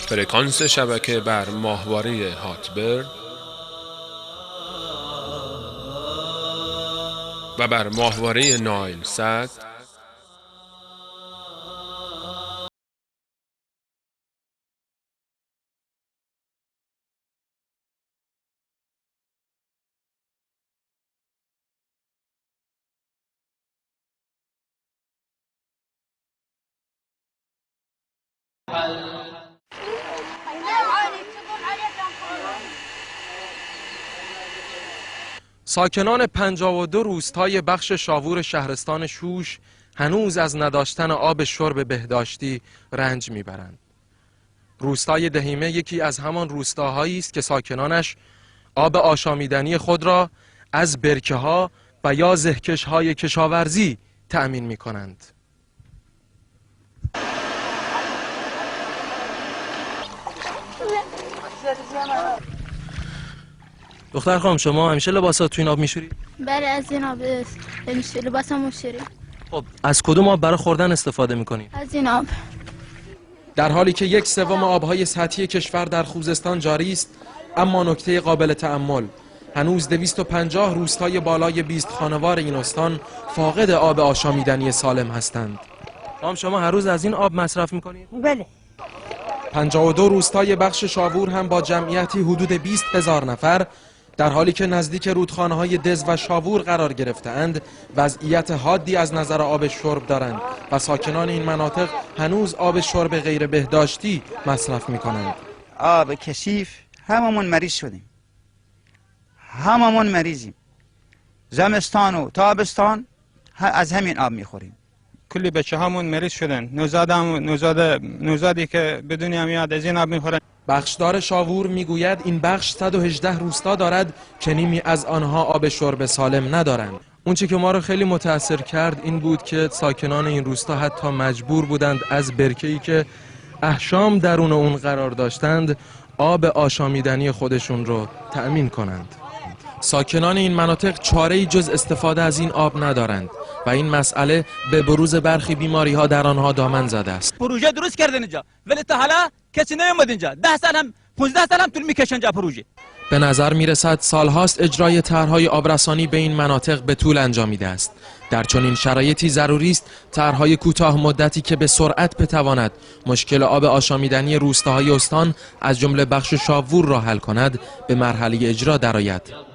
فرکانس شبکه بر ماهواره هاتبرد و بر ماهواره نایل سات ساکنان 52 روستای بخش شاوور شهرستان شوش هنوز از نداشتن آب شرب بهداشتی رنج میبرند. روستای دهیمه یکی از همان روستاهایی است که ساکنانش آب آشامیدنی خود را از برکه ها و یا زهکش های کشاورزی تأمین می کنند. دختر خانم، شما همیشه لباسات تو این آب میشوری؟ بله، از این آب لباسم میشوری. خب از کدوم آب برای خوردن استفاده میکنی؟ از این آب. در حالی که 1/3 آبهای سطحی کشور در خوزستان جاری است، اما نکته قابل تأمل هنوز 250 روستای بالای 20 خانوار این استان فاقد آب آشامیدنی سالم هستند. خانم شما هر روز از این آب مصرف میکنید؟ بله. 52 روستای بخش شاوور هم با جمعیتی حدود 20,000 نفر در حالی که نزدیک رودخانه‌های دز و شاوور قرار گرفته‌اند، وضعیت حادی از نظر آب شرب دارند و ساکنان این مناطق هنوز آب شرب غیر بهداشتی مصرف می‌کنند. آب کثیف، هممون مریض شدیم، هممون مریضیم. زمستان و تابستان از همین آب می‌خوریم. کلی بچه هامون مریض شدن، نوزادی که بدون میاد از این آب میخورن. بخشدار شاوور میگوید این بخش 118 روستا دارد که نیمی از آنها آب شرب سالم ندارند. اون چی که ما رو خیلی متاثر کرد این بود که ساکنان این روستا حتی مجبور بودند از برکه‌ای که احشام درون اون قرار داشتند آب آشامیدنی خودشون رو تأمین کنند. ساکنان این مناطق چاره‌ای جز استفاده از این آب ندارند و این مسئله به بروز برخی بیماری‌ها در آنها دامن زده است. پروژه درست کردن اینجا، ولی تا حالا کسی نیومد اینجا. 10 سال هم 15 سال هم طول می‌کشه اینجا پروژه. به نظر می‌رسد سالهاست اجرای طرح‌های آبرسانی به این مناطق به طول انجامیده است. در چنین شرایطی ضروری است طرح‌های کوتاه مدتی که به سرعت بتواند مشکل آب آشامیدنی روستاهای استان از جمله بخش شاوور را حل کند به مرحله اجرا درآید.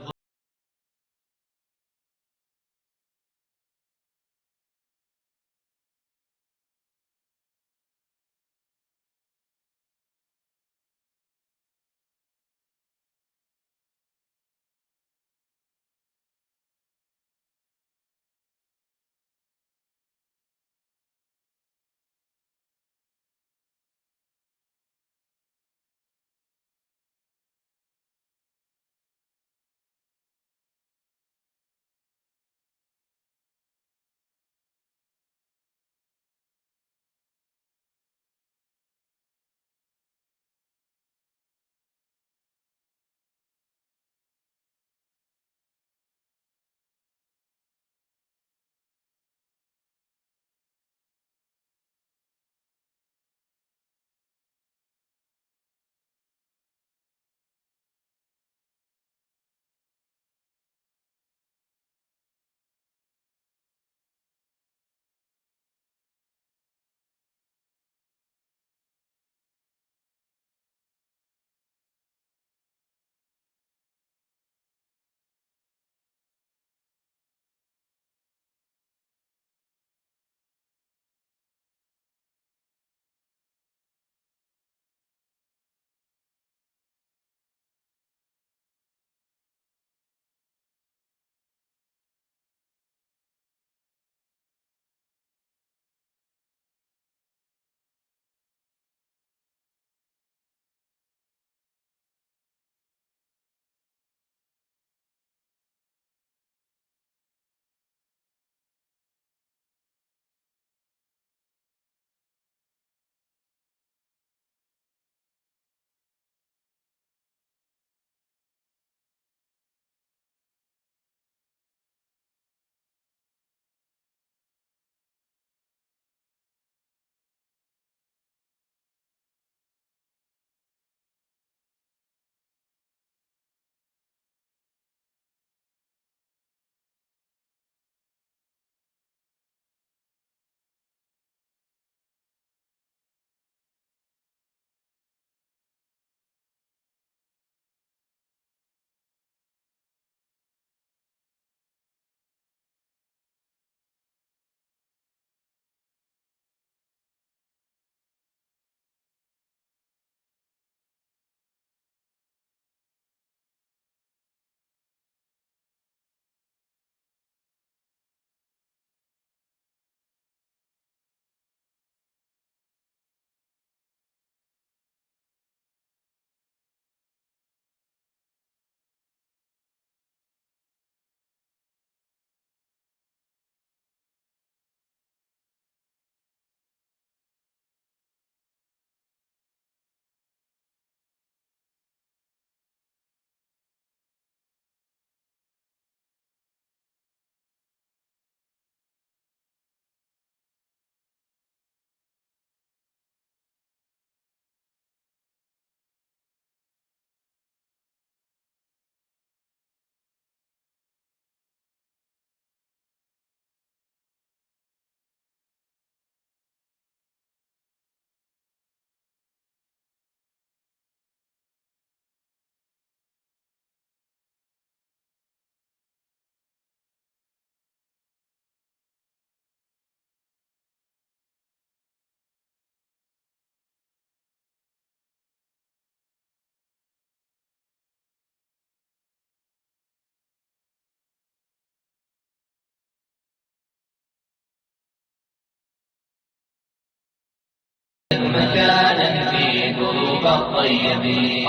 مكانا في دروب الطيبين.